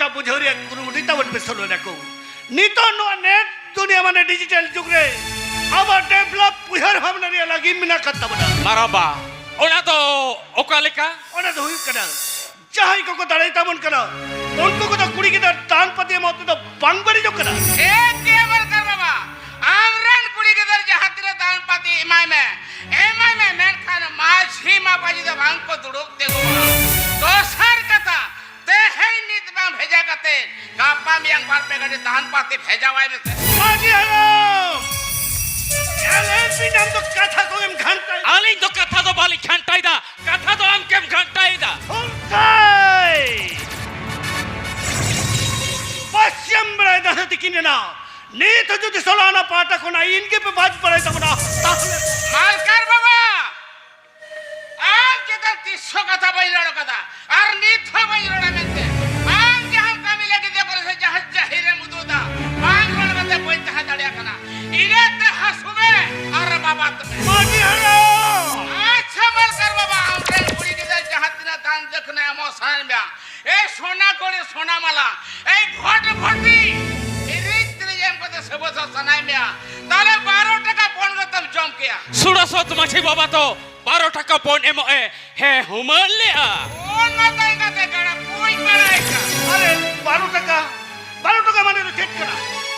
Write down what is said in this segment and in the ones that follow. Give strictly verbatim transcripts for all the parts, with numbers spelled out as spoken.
ᱵᱩᱡᱷᱟᱹᱣ ᱨᱮᱭᱟᱜ ᱠᱩᱨᱩᱢᱩᱴᱩᱭ ᱛᱟᱵᱚᱱ ᱯᱮ ᱥᱳᱞᱳ ᱟᱱᱟ ᱠᱚ᱾ ᱱᱤᱛᱚᱜ ᱱᱚᱣᱟ ᱱᱮᱴ ᱫᱩᱱᱤᱭᱟᱹ ᱢᱟᱱᱮ ᱰᱤᱡᱤᱴᱟᱞ ᱡᱩᱜᱽ ᱨᱮ ᱟᱵᱚ ᱰᱮᱵᱷᱞᱚᱯ ᱩᱭᱦᱟᱹᱨ ᱵᱷᱟᱵᱽᱱᱟ ᱨᱮᱭᱟᱜ ᱞᱟᱹᱜᱤᱫ ᱢᱮᱱᱟᱜ ᱟᱠᱟᱫ ᱛᱟᱵᱚᱱᱟ᱾ ᱢᱟᱨᱟᱵᱟ, ᱚᱱᱟ ᱫᱚ ᱚᱠᱟ ᱞᱮᱠᱟ? ᱚᱱᱟ ᱫᱚ ᱦᱩᱭᱩᱜ ᱠᱟᱱᱟ, ᱡᱟᱦᱟᱸᱭ ᱠᱚᱠᱚ ᱫᱟᱲᱮᱭᱟᱛᱟᱵᱚᱱ ᱠᱟᱱᱟ, ᱩᱱᱠᱩ ᱠᱚᱫᱚ ᱠᱩᱲᱤ ᱜᱤᱫᱟᱹᱨ ᱫᱟᱱ ᱯᱟᱹᱛᱤ ᱮᱢᱚᱜ ᱛᱮᱫᱚ ᱵᱟᱝ ᱵᱟᱹᱲᱤᱡᱚᱜ ᱠᱟᱱᱟ᱾ ᱮᱠᱮᱵᱟᱨ ᱠᱟᱨ ᱵᱟᱵᱟ, ᱟᱢᱨᱮᱱ ᱠᱩᱲᱤ ᱜᱤᱫᱟᱹᱨ ᱡᱟᱦᱟᱸ ᱛᱤᱱᱟᱹᱜ ᱫᱟᱱ ᱯᱟᱹᱛᱤ ᱮᱢᱟᱭ ᱢᱮ, ᱮᱢᱟᱭ ᱢᱮ, ᱢᱮᱱᱠᱷᱟᱱ ᱢᱟᱹᱡᱷᱤ ᱢᱟᱯᱟᱡᱤ ᱫᱚ ᱵᱟᱝ ᱠᱚ ᱫᱩᱲᱩᱵ ᱛᱤᱸᱜᱩᱱᱟ᱾ ᱫᱚᱥᱟᱨ ᱠᱟᱛᱷᱟ, ᱛᱮᱦᱮᱧ ᱱᱤᱛ ᱵᱟᱝ ᱵᱷᱮᱡᱟ ᱠᱟᱛᱮ ᱜᱟᱯᱟ ᱢᱮᱭᱟᱝ ᱵᱟᱨ ᱯᱮ ᱜᱟᱹᱰᱤ ᱫᱟᱱ ᱯᱟᱹᱛᱤ ᱵᱷᱮᱡᱟᱣᱟᱭ ᱢᱮᱥᱮ᱾ ᱢᱟᱹᱡᱷᱤ ᱦᱟᱲᱟᱢ! ᱧᱮᱞᱮᱫ ᱵᱤᱱ ᱟᱢ ᱫᱚ ᱠᱟᱛᱷᱟ ᱠᱚᱜᱮᱢ ᱜᱷᱟᱱᱴᱟᱭ᱾ ᱟᱹᱞᱤᱧ ᱫᱚ ᱠᱟᱛᱷᱟ ᱫᱚ ᱵᱟᱹᱞᱤᱧ ᱜᱷᱟᱱᱴᱟᱭᱮᱫᱟ, ᱠᱟᱛᱷᱟ ᱫᱚ ᱟᱢ ᱜᱮᱢ ᱜᱷᱟᱱᱴᱟᱭᱮᱫᱟ᱾ ᱯᱷᱩᱞᱴᱟᱹᱭ! ᱯᱟᱥᱪᱤᱢ ᱵᱮᱲᱟᱭ ᱫᱟᱥᱮ ᱛᱤᱠᱤᱱ ᱮᱱᱟ, ᱱᱤᱛ ᱦᱚᱸ ᱡᱩᱫᱤ ᱥᱳᱞᱳ ᱟᱱᱟ ᱯᱟᱦᱴᱟ ᱠᱷᱚᱱᱟᱜ ᱤᱧ ᱜᱮᱯᱮ ᱵᱟᱡᱽ ᱵᱟᱲᱟᱭ ᱛᱟᱵᱚᱱᱟ, ᱛᱟᱦᱞᱮ ᱢᱟᱞᱠᱟᱨ ᱵᱟᱵᱟ! ᱟᱢ ᱪᱮᱛᱟᱱ ᱛᱤᱥ ᱦᱚᱸ ᱠᱟᱛᱷᱟ ᱵᱟᱹᱧ ᱨᱚᱲ ᱠᱟᱫᱟ, ᱟᱨ ᱱᱤᱛ ᱦᱚᱸ ᱵᱟᱹᱧ ᱨᱚᱲᱟ ᱢᱮᱱᱛᱮ᱾ ᱟᱢ ᱡᱟᱦᱟᱸ ᱠᱟᱹᱢᱤ ᱞᱟᱹᱜᱤᱫ ᱮ ᱠᱚᱨᱮ ᱥᱮ ᱡᱟᱦᱟᱸ ᱡᱟᱹᱦᱤᱨᱮᱢ ᱩᱫᱩᱜ ᱮᱫᱟ, ᱵᱟᱝ ᱨᱚᱲ ᱠᱟᱛᱮ ᱵᱟᱹᱧ ᱛᱟᱦᱮᱸ ᱫᱟᱲᱮᱭᱟᱜ ᱠᱟᱱᱟ᱾ ᱤᱱᱟᱹᱛᱮ ᱦᱟᱹᱥᱩ ᱢᱮ ᱟᱨ ᱵᱟᱵᱟᱫ ᱢᱮ᱾ ᱢᱟᱹᱡᱷᱤ ᱦᱟᱲᱟᱢ! ᱟᱪᱪᱷᱟ, ᱢᱟᱞᱠᱟᱨ ᱵᱟᱵᱟ, ᱟᱢᱨᱮᱱ ᱠᱩᱲᱤ ᱜᱤᱫᱽᱨᱟᱹ ᱡᱟᱦᱟᱸ ᱛᱤᱱᱟᱹᱜ ᱫᱟᱱ ᱫᱚᱠᱷᱤᱱᱟ ᱮᱢᱚᱜ ᱥᱟᱱᱟᱭᱮᱫ ᱢᱮᱭᱟ, ᱮ ᱥᱚᱱᱟ ᱠᱚᱲᱤ, ᱥᱚᱱᱟ ᱢᱟᱞᱟ, ᱮ ᱜᱷᱚᱴ ᱜᱷᱚᱴᱤ, ᱨᱤᱡ ᱛᱤᱨᱤᱡ ᱮᱢ ᱠᱟᱛᱮ ᱥᱮᱵᱟ ᱥᱟᱱᱟᱭᱮᱫ ᱢᱮᱭᱟ, ᱛᱟᱦᱞᱮ ᱵᱟᱨᱚ ᱴᱟᱠᱟ ᱯᱚᱱ ᱠᱟᱛᱮᱢ ᱡᱚᱢ ᱠᱮᱭᱟ᱾ ᱥᱩᱲᱟᱹ ᱥᱚᱛ ᱢᱟᱹᱡᱷᱤ ᱵᱟᱵᱟ ᱛᱚ ᱵᱟᱨᱚ ᱴᱟᱠᱟ ᱯᱚᱱ ᱮᱢᱚᱜ ᱮ ᱦᱮᱸ ᱦᱩᱢᱟᱹᱱ ᱞᱮᱜᱼᱟ᱾ ᱚᱱᱟ ᱛᱟᱭ ᱠᱟᱛᱮ ᱜᱟᱲᱟ ᱠᱩᱧ ᱵᱟᱲᱟᱭ ᱠᱟᱱ᱾ ᱟᱨᱮ, ᱵᱟᱨᱚ ᱴᱟᱠᱟ, ᱵᱟᱨᱚ ᱴᱟᱠᱟ ᱢᱟᱱᱮ ᱫᱚ ᱪᱮᱫ ᱠᱟᱱᱟ?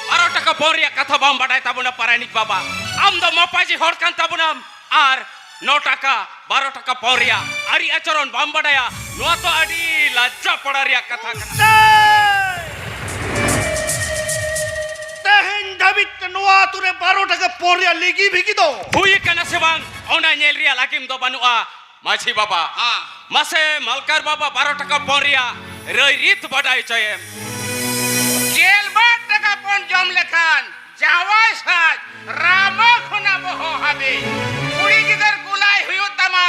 ᱵᱟᱨᱚ ᱴᱟᱠᱟ ᱯᱚᱱ ᱨᱮᱭᱟᱜ ᱠᱟᱛᱷᱟ ᱵᱟᱢ ᱵᱟᱰᱟᱭ ᱛᱟᱵᱚᱱᱟ ᱯᱟᱨᱟᱭᱱᱤᱠ ᱵᱟᱵᱟ᱾ ᱟᱢ ᱫᱚ ᱢᱟᱯᱟᱡᱤ ᱦᱚᱲ ᱠᱟᱱ ᱛᱟᱵᱚᱱᱟᱢ, ᱟᱨ ᱱᱚ ᱴᱟᱠᱟ, ᱵᱟᱨᱚ ᱴᱟᱠᱟ ᱯᱚᱱ ᱨᱮᱭᱟᱜ ᱟᱹᱨᱤ ᱟᱪᱚᱨᱚᱱ ᱵᱟᱢ ᱵᱟᱰᱟᱭᱟ᱾ ᱱᱚᱣᱟ ᱛᱚ ᱟᱹᱰᱤ ᱞᱟᱡᱡᱟ ᱯᱟᱲᱟ ᱨᱮᱭᱟᱜ ᱠᱟᱛᱷᱟ ᱠᱟᱱᱟ᱾ ᱛᱮᱦᱮᱧ ᱫᱷᱟᱹᱵᱤᱡ ᱛᱮ ᱱᱚᱣᱟ ᱟᱹᱛᱩ ᱨᱮ ᱵᱟᱨᱚ ᱴᱟᱠᱟ ᱯᱚᱱ ᱨᱮᱭᱟᱜ ᱞᱤᱜᱤ ᱵᱷᱤᱜᱤ ᱫᱚ ᱦᱩᱭ ᱟᱠᱟᱱᱟ ᱥᱮ ᱵᱟᱝ, ᱚᱱᱟ ᱧᱮᱞ ᱨᱮᱭᱟᱜ ᱞᱟᱹᱜᱤᱢ ᱫᱚ ᱵᱟᱹᱱᱩᱜᱼᱟ᱾ ᱢᱟᱹᱡᱷᱤ ᱵᱟᱵᱟ, ᱦᱮᱸ᱾ ᱢᱟᱥᱮ ᱢᱟᱞᱠᱟᱨ ᱵᱟᱵᱟ ᱵᱟᱨᱚ ᱴᱟᱠᱟ ᱯᱚᱱ ᱨᱮᱭᱟᱜ ᱨᱟᱹᱭ ᱨᱤᱛ ᱵᱟᱰᱟᱭ ᱦᱚᱪᱚᱭᱮᱢ᱾ ᱜᱮᱞᱵᱟᱨ ᱴᱟᱠᱟ ᱯᱚᱱ ᱡᱚᱢ ᱞᱮᱠᱷᱟᱱ ᱡᱟᱶᱟᱭ ᱥᱟᱡ ᱨᱟᱢᱟ ᱠᱷᱚᱱᱟᱜ ᱵᱚᱦᱚᱜ ᱦᱟᱹᱵᱤᱡ ᱠᱩᱲᱤ ᱜᱤᱫᱟᱹᱨ ᱠᱩᱞᱟᱭ ᱦᱩᱭᱩᱜ ᱛᱟᱢᱟ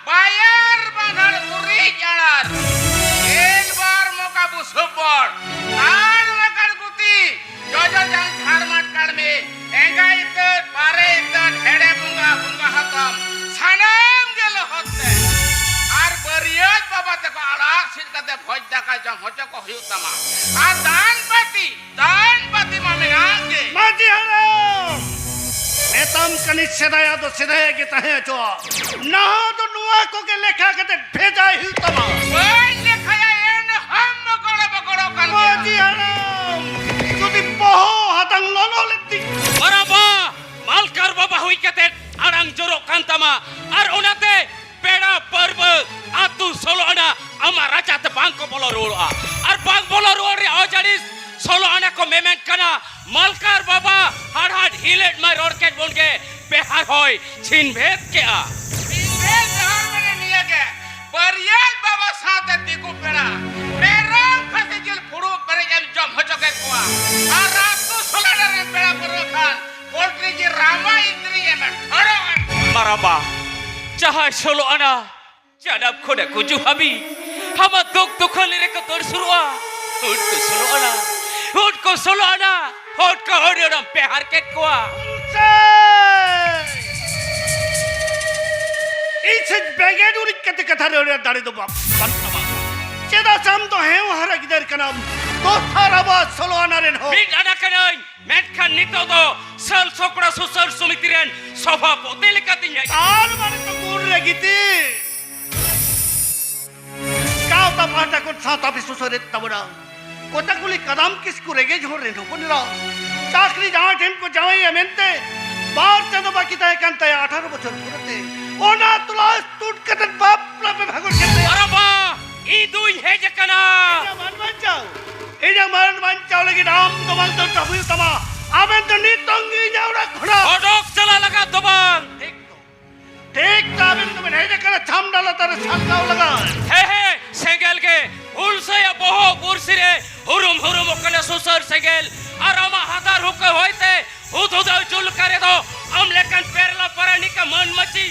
ᱵᱟᱭᱟᱨ ᱵᱟᱝᱠᱷᱟᱱ ᱩᱨᱤᱡ ᱟᱲᱟᱨ᱾ ᱜᱮᱞᱵᱟᱨ ᱢᱚᱠᱟ ᱵᱩᱥᱩᱵ ᱵᱚᱲ, ᱛᱟᱲ ᱢᱟᱠᱟᱲ ᱜᱩᱛᱤ, ᱡᱚᱡᱚ ᱡᱟᱝ ᱛᱷᱟᱨᱢᱟᱴ ᱠᱟᱲᱢᱤ, ᱮᱸᱜᱟ ᱤᱛᱟᱹᱫ, ᱵᱟᱨᱮ ᱤᱛᱟᱹᱫ, ᱦᱮᱲᱮ ᱵᱚᱸᱜᱟ, ᱵᱚᱸᱜᱟ ᱦᱟᱛᱚᱢ, ᱥᱟᱱᱟᱢ ᱜᱮ ᱞᱚᱦᱚᱫ ᱛᱮ᱾ ᱟᱨ ᱵᱟᱹᱨᱭᱟᱹᱛ ᱵᱟᱵᱟ ᱛᱮᱠᱚ ᱟᱲᱟᱜ ᱥᱤᱫ ᱠᱟᱛᱮ ᱵᱷᱚᱡᱽ ᱫᱟᱠᱟ ᱡᱚᱢ ᱦᱚᱪᱚ ᱠᱚ ᱦᱩᱭᱩᱜ ᱛᱟᱢᱟ᱾ ᱟᱨ ᱫᱟᱱ ᱯᱟᱹᱛᱤ, ᱫᱟᱱ ᱯᱟᱹᱛᱤ ᱢᱟ ᱢᱮᱱᱟᱜ ᱜᱮ᱾ ᱢᱟᱹᱡᱷᱤ ᱦᱟᱲᱟᱢ, ᱢᱮᱛᱟᱢ ᱠᱟᱹᱱᱤᱧ, ᱥᱮᱫᱟᱭᱟᱜ ᱫᱚ ᱥᱮᱫᱟᱭᱟᱜ ᱜᱮ ᱛᱟᱦᱮᱸ ᱦᱚᱪᱚᱣᱟᱜ᱾ ᱱᱟᱦᱟᱜ ᱫᱚ ᱱᱚᱣᱟ ᱠᱚᱜᱮ ᱞᱮᱠᱷᱟ ᱠᱟᱛᱮ ᱵᱷᱮᱡᱟᱭ ᱦᱩᱭᱩᱜ ᱛᱟᱢᱟ᱾ ᱵᱟᱹᱧ ᱞᱮᱠᱷᱟᱭᱟ, ᱮᱱ ᱦᱚᱸ ᱜᱚᱲᱚ ᱵᱚ ᱜᱚᱲᱚ ᱠᱟᱱ ᱜᱮᱭᱟ᱾ ᱢᱟᱹᱡᱷᱤ ᱦᱟᱲᱟᱢ, ᱡᱩᱫᱤ ᱵᱚᱦᱚᱜ ᱦᱟᱛᱟᱝ ᱞᱚᱞᱚ ᱞᱮᱫ ᱛᱤᱧ᱾ ᱢᱟᱨᱟᱵᱟ, ᱢᱟᱞᱠᱟᱨ ᱵᱟᱵᱟ ᱦᱩᱭ ᱠᱟᱛᱮ ᱟᱲᱟᱝ ᱡᱚᱨᱚᱜ ᱠᱟᱱ ᱛᱟᱢᱟ, ᱟᱨ ᱚᱱᱟᱛᱮ ᱯᱮᱲᱟ ᱯᱟᱹᱨᱵᱟᱹ ᱟᱹᱛᱩ ᱥᱳᱞᱳ ᱟᱱᱟ ᱟᱢᱟᱜ ᱨᱟᱪᱟ ᱛᱮ ᱵᱟᱝ ᱠᱚ ᱵᱚᱞᱚ ᱨᱩᱣᱟᱹᱲᱚᱜᱼᱟ᱾ ᱟᱨ ᱵᱟᱝ ᱵᱚᱞᱚ ᱨᱩᱣᱟᱹᱲ ᱨᱮᱭᱟᱜ ᱚᱡᱟᱹᱲᱤᱥ ᱥᱳᱞᱳ ᱟᱱᱟ ᱠᱚ ᱢᱮᱢᱮᱱ ᱠᱟᱱᱟ, ᱢᱟᱞᱠᱟᱨ ᱵᱟᱵᱟ ᱦᱟᱲᱦᱟᱰ ᱦᱤᱞᱮᱫ ᱢᱟᱭ ᱨᱚᱲ ᱠᱮᱫ ᱵᱚᱱ ᱜᱮ, ᱯᱮᱦᱟᱨ ᱦᱚᱭ ᱪᱷᱤᱱ ᱵᱷᱮᱫ ᱠᱮᱜᱼᱟ᱾ ᱪᱷᱤᱱ ᱵᱷᱮᱫ ᱡᱟᱦᱟᱸ ᱢᱟᱱᱮ ᱱᱤᱭᱟᱹ ᱜᱮ, ᱵᱟᱹᱨᱭᱟᱹᱛ ᱵᱟᱵᱟ ᱥᱟᱶᱛᱮ ᱫᱤᱠᱩ ᱯᱮᱲᱟ, ᱢᱮᱨᱚᱢ ᱠᱷᱟᱹᱥᱤ ᱡᱤᱞ ᱯᱷᱩᱲᱩᱜ ᱯᱮᱨᱮᱡ ᱮᱢ ᱡᱚᱢ ᱦᱚᱪᱚ ᱠᱮᱫ ᱠᱚᱣᱟ᱾ ᱟᱨ ᱟᱹᱛᱩ ᱥᱳᱞᱳ ᱟᱱᱟ ᱨᱮᱱ ᱯᱮᱲᱟ ᱯᱟᱹᱨᱣᱟᱹ ᱠᱷᱟᱱ ᱯᱳᱞᱴᱨᱤ ᱡᱤᱞ ᱨᱟᱢᱟ ᱤᱱᱫᱨᱤ ᱮᱢ ᱴᱷᱚᱲᱚ ᱮᱢ᱾ ᱢᱟᱨᱟᱵᱟ, ᱡᱟᱦᱟᱸᱭ ᱥᱳᱞᱳ ᱟᱱᱟ ᱡᱟᱱᱟᱢ ᱠᱷᱚᱱᱟᱜ ᱜᱩᱡᱩᱜ ᱦᱟᱹᱵᱤᱡ ᱟᱢᱟᱜ ᱫᱩᱠ ᱫᱩᱠᱷᱟᱹᱞᱤ ᱨᱮᱠᱚ ᱫᱟᱹᱲ ᱥᱩᱨᱩᱜᱼᱟ, ᱩᱱᱠᱩ ᱥᱳᱞᱳ ᱟᱱᱟ, ᱩᱱᱠᱩ ᱥᱳᱞᱳ ᱟᱱᱟ, ᱩᱱᱠᱩ ᱟᱹᱰᱤ ᱦᱚᱲᱮᱢ ᱯᱮᱦᱟᱨ ᱠᱮᱫ ᱠᱚᱣᱟ᱾ ᱤᱧ ᱥᱮᱫ ᱵᱮᱸᱜᱮᱫ ᱩᱨᱤᱡ ᱠᱟᱛᱮ ᱠᱟᱛᱷᱟ ᱨᱮ ᱨᱚᱲ ᱨᱮᱭᱟᱜ ᱫᱟᱲᱮ ᱫᱚ ᱵᱟᱢ, ᱵᱟᱹᱱᱩᱜ ᱛᱟᱢᱟ᱾ ᱪᱮᱫᱟᱜ ᱥᱮ ᱟᱢ ᱫᱚ ᱦᱮᱸᱣ ᱦᱟᱨᱟ ᱜᱤᱫᱟᱹᱨ ᱠᱟᱱᱟᱢ, ᱫᱚᱥᱟᱨ ᱟᱵᱚᱣᱟᱜ ᱥᱳᱞᱳ ᱟᱱᱟ ᱨᱮᱱ ᱦᱚᱲ᱾ ᱢᱤᱫ ᱟᱱᱟ ᱠᱟᱹᱱᱟᱹᱧ, ᱢᱮᱱᱠᱷᱟᱱ ᱱᱤᱛᱚᱜ ᱫᱚ ᱥᱟᱹᱞ ᱥᱚᱠᱲᱟ ᱥᱩᱥᱟᱹᱨ ᱥᱚᱢᱤᱛᱤ ᱨᱮᱱ ᱥᱚᱵᱷᱟᱯᱚᱛᱤ ᱞᱮᱠᱟᱛᱤᱧ ᱦᱮᱡ ᱟᱠᱟᱱᱟ᱾ ᱟᱨ ᱢᱟᱱᱮ ᱛᱚ ᱜᱩᱨ ᱨᱮ ᱜᱤᱛᱤᱡ᱾ ᱜᱟᱶᱛᱟ ᱯᱟᱦᱴᱟ ᱠᱷᱚᱱ ᱥᱟᱶᱛᱟ ᱯᱮ ᱥᱩᱥᱟᱹᱨᱮᱫ ᱛᱟᱵᱚᱱᱟ᱾ ᱠᱚᱛᱟᱠᱩᱞᱤ ᱠᱟᱫᱟᱢ ᱠᱤᱥᱠᱩ ᱨᱮᱸᱜᱮᱡ ᱦᱚᱲ ᱨᱮᱱ ᱦᱚᱯᱚᱱ ᱮᱨᱟ᱾ ᱪᱟᱹᱠᱨᱤ ᱡᱟᱶᱟᱭ ᱴᱷᱮᱱ ᱠᱚ ᱡᱟᱶᱟᱭᱮᱭᱟ ᱢᱮᱱᱛᱮ ᱵᱟᱨ ᱪᱟᱸᱫᱚ ᱵᱟᱹᱠᱤ ᱛᱟᱦᱮᱸ ᱠᱟᱱ ᱛᱟᱭᱟ ᱟᱴᱷᱟᱨᱚ ᱵᱚᱪᱷᱚᱨ ᱯᱩᱨᱟᱹᱛᱮ᱾ ᱚᱱᱟ ᱛᱚᱞᱟᱥ ᱛᱩᱫ ᱠᱟᱛᱮ ᱵᱟᱯᱞᱟ ᱯᱮ ᱵᱷᱟᱜᱚᱨ ᱠᱮᱫ ᱛᱟᱭᱟ᱾ ᱟᱨᱚᱵᱟ, ᱤᱧ ᱫᱩᱧ ᱦᱮᱡ ᱟᱠᱟᱱᱟ᱾ ᱤᱧᱟᱹᱜ ᱢᱟᱹᱱ ᱵᱟᱧᱪᱟᱣ, ᱤᱧᱟᱹᱜ ᱢᱟᱹᱱ ᱵᱟᱧᱪᱟᱣ ᱞᱟᱹᱜᱤᱫ ᱟᱢ ᱫᱚ ᱵᱟᱝ ᱫᱚᱨᱠᱟᱨ ᱦᱩᱭᱩᱜ ᱛᱟᱢᱟ᱾ ᱟᱵᱮᱱ ᱫᱚ ᱱᱤᱛᱚᱝ ᱜᱮ ᱤᱧᱟᱹᱜ ᱚᱲᱟᱜ ᱠᱷᱚᱱᱟᱜ ᱚᱰᱚᱠ ᱪᱟᱞᱟᱜ ᱞᱟᱜᱟᱜ ᱛᱟᱵᱚᱱ᱾ ᱴᱷᱤᱠ ᱛᱚ᱾ ᱴᱷᱤᱠ ᱛᱚ, ᱟᱵᱮᱱ ᱫᱚᱵᱮᱱ ᱦᱮᱡ ᱟᱠᱟᱱᱟ ᱪᱷᱟᱢᱰᱟ ᱞᱟᱛᱟᱨ ᱨᱮ ᱥᱟᱨᱜᱟᱣ ᱞᱟᱜᱟᱜ᱾ ᱦᱮᱸ, ᱦᱮᱸ, ᱥᱮᱸᱜᱮᱞ ᱜᱮ ᱦᱩᱞᱥᱟᱹᱭᱟ ᱵᱚᱦᱚᱜ ᱵᱩᱨᱥᱤ ᱨᱮ ᱦᱩᱨᱩᱢ ᱦᱩᱨᱩᱢᱚᱜ ᱠᱟᱱᱟ ᱥᱩᱥᱟᱹᱨ ᱥᱮᱸᱜᱮᱞ᱾ ᱟᱨ ᱟᱢᱟᱜ ᱦᱟᱫᱟᱨ ᱦᱩᱠᱟᱹ ᱦᱚᱭᱛᱮ ᱦᱩᱫᱦᱩᱫᱟᱹᱣ ᱡᱩᱞ ᱠᱟᱨᱮ ᱫᱚ ᱟᱢ ᱞᱮᱠᱟᱱ ᱯᱮᱨᱞᱟ ᱯᱟᱨᱟᱱᱤᱠᱟ ᱢᱟᱹᱱ ᱢᱟᱹᱪᱤ